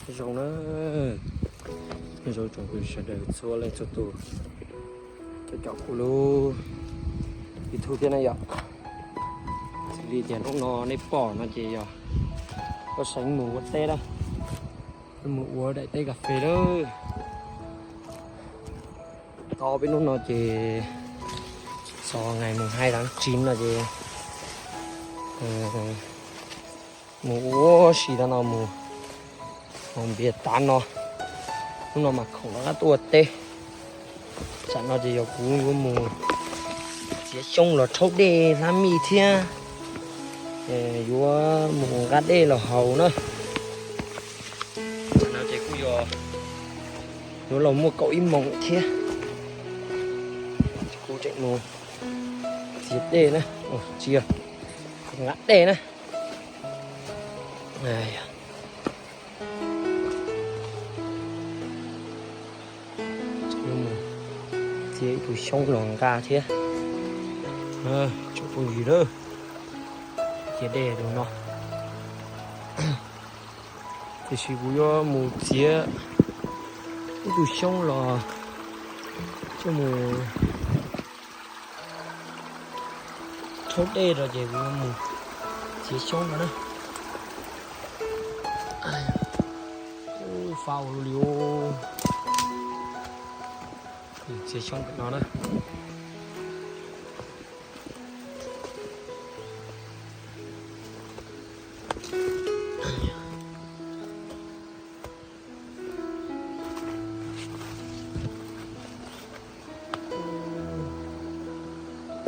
Zoo na, zoo tsoom kwv sawv daws txhua leej txhua tus, cov cov kuv lub YouTube thiab na yom. Xws li tias hnub no nej pom no ces yog Paj Seev mus ua teb na, mus ua daim teb kas fes lawm. Tau peb hnub no ces txog ngày mùng hai tháng chín no ces mus ua si rau no mus haus npias tav no. Hnub no mas khoom rov qab tuaj ua teb. Tsam no ces yog kuv yuav mus txiav xyoob los rhaub dej hlab mij thiab yuav mus nqa dej los haus na. Tsam no ces kuj yog yuav los muaj kaum ib moos thiab. Kuv tseem mus txiav dej na, tsis yog, nqa dej na. Txiav ib tug xyoob los nqa thiab. Tsoom phooj ywg lawm, txiav dej tus no. Tiam sis kuv yuav mus txiav ib tug xyoob los coj mus rhaub dej rau ces kuv yuav mus txiav xyoob no na. Fab ua luaj li. Txiav xyoob pem no na.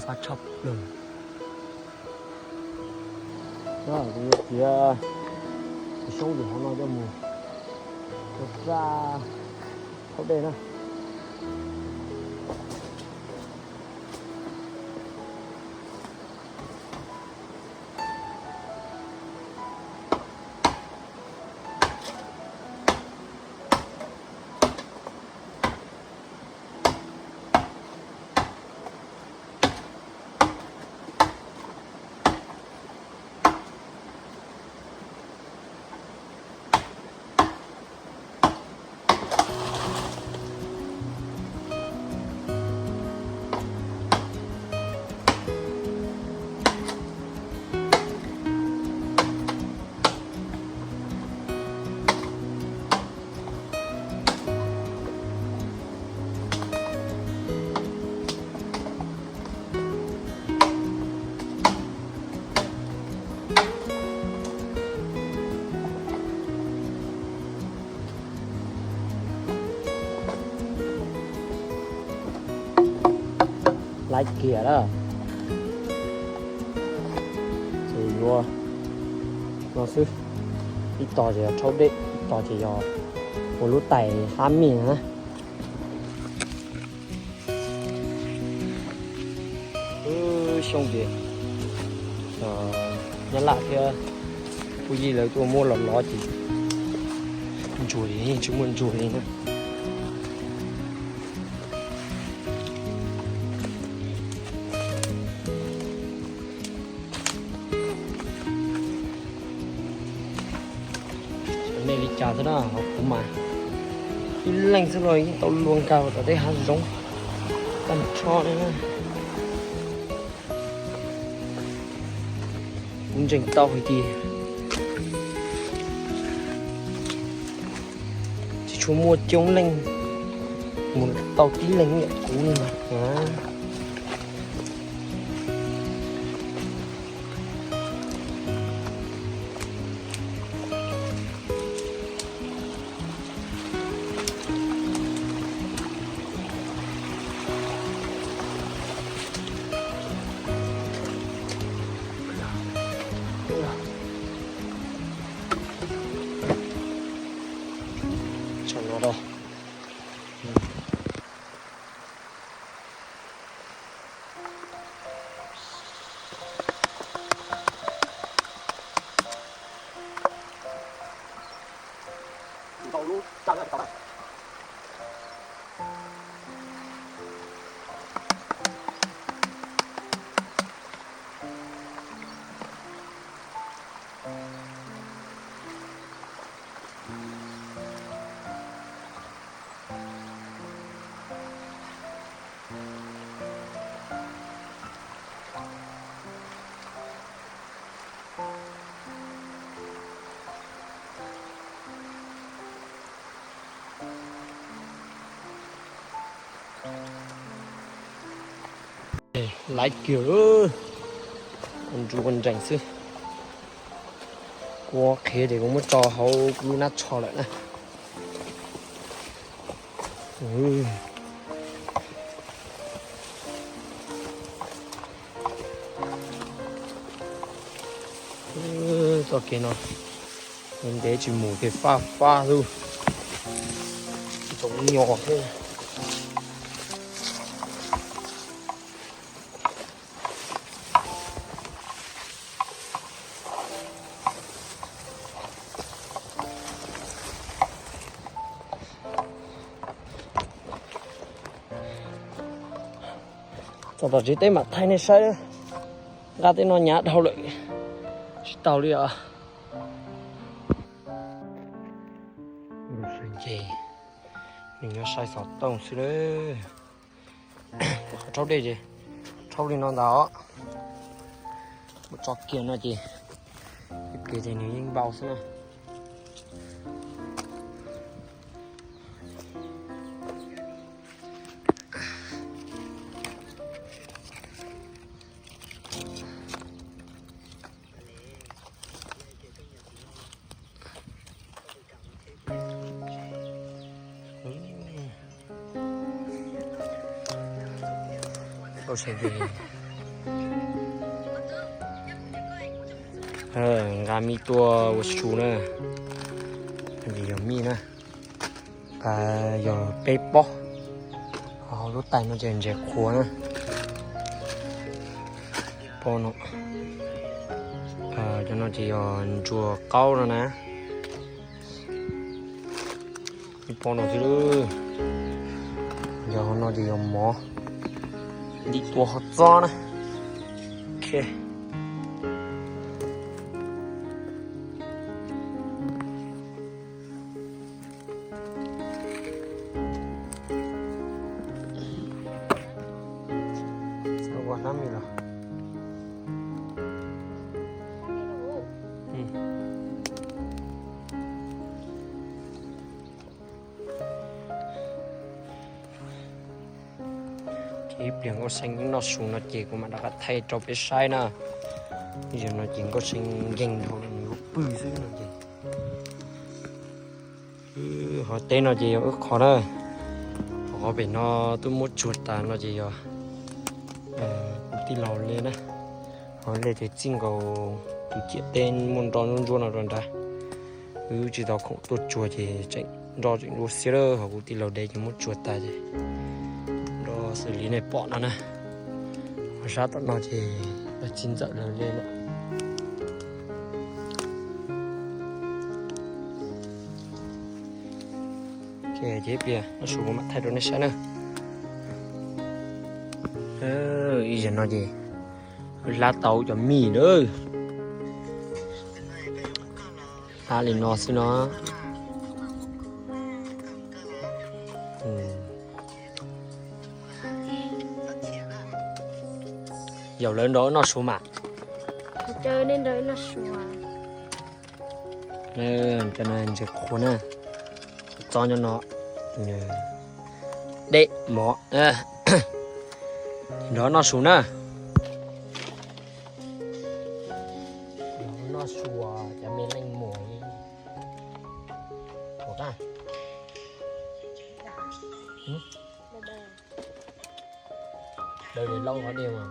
Fab tshaj plaws. Kuv yuav txiav tus xyoob tim hauv no coj mus rau raj rhaub dej na. Laiv kiag lawm. Ces yuav no xwb, ib tog ces yog rhaub dej, ib tog ces yog ua lub tais hlab mij na. Xyoob ces Nyab Laj thiab Kuj Yij lawv tuaj muab los lov ces ntsuag li, tsis muaj ntsuag li na. Nej li cas xwb na, ho kuv mas ib leeg xwb los yeej tau luag nkag tom tej hav zoov tag nrho li na. Kuv ntseeg tau hais tias tsis tshua muaj coob leej mus tau tib leeg ib yam kuv li mas. Tsam no rau. Ntau lub tag tau. Laiv kiag lawm, nrug ua nrees xwb. Kuv qhia ces kuv muab tso hauv kuv lub nab tsho lawm na. Txoj kev no ntev tsis mus ces faj faj xwb, tsoom nyom xwb. Txog tom tsev teb mam thaij nej saib, nqa tej no hnyav dhau lawm, tsis tau li os. Ces nws nyob saib xov tooj xwb lawm. Qhov rhaub dej ces rhaub li no ntag os. Mus tso kiag no ces, ib pliag ces nws yeej npau xwb na. Nqa mij tuaj ua su na, yog mij na. Yog peb pob, ho lub tais no ces ntses qhuav na. Pob no, cov no ces yog ntsuag qaub no na. Ib pob no xwb, yog no ces yog mov, ntim tua hov txob na. Ces ib pliag Nkauj Xeeb noj su no ces kuv mam rov qab thaij rau peb saib na. Yog no ces Nkauj Xeeb nkeeg dhau lawm, nws yuav pw xwb no ces. Qhov teb no ces yog wb qhov na. Qhov pem no twb muab tsuag tas no ces yog kuv tij laug le na. Ho le ces txij nkaus tus ciam teb muaj nroj ntsuab ntsuab no rau nrad. Wb tsis tau khoom tuaj tsuag ces tseem nroj tseem ntsuab xiab lawm, ho kuv tij laug de ces muab tsuag tas ces nroj xws li nej pom no na. Ho sab tom no ces tij ntxawm lawv le lawm. Ces ib pliag noj su kuv mam thaij rau nej saib na. Ib zaug no ces hlab tau cov mij lawm. Hlab li no xwb no. Yaum lawv nrog wb noj su mas. Cov no ntses qhuav na, txob nyob no, dej mov. Nrog noj su na. Noj su cov me leej muam. Daws li lauj qhov dej mas.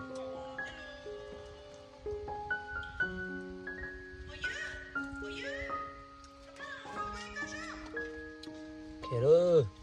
Khiav lawm.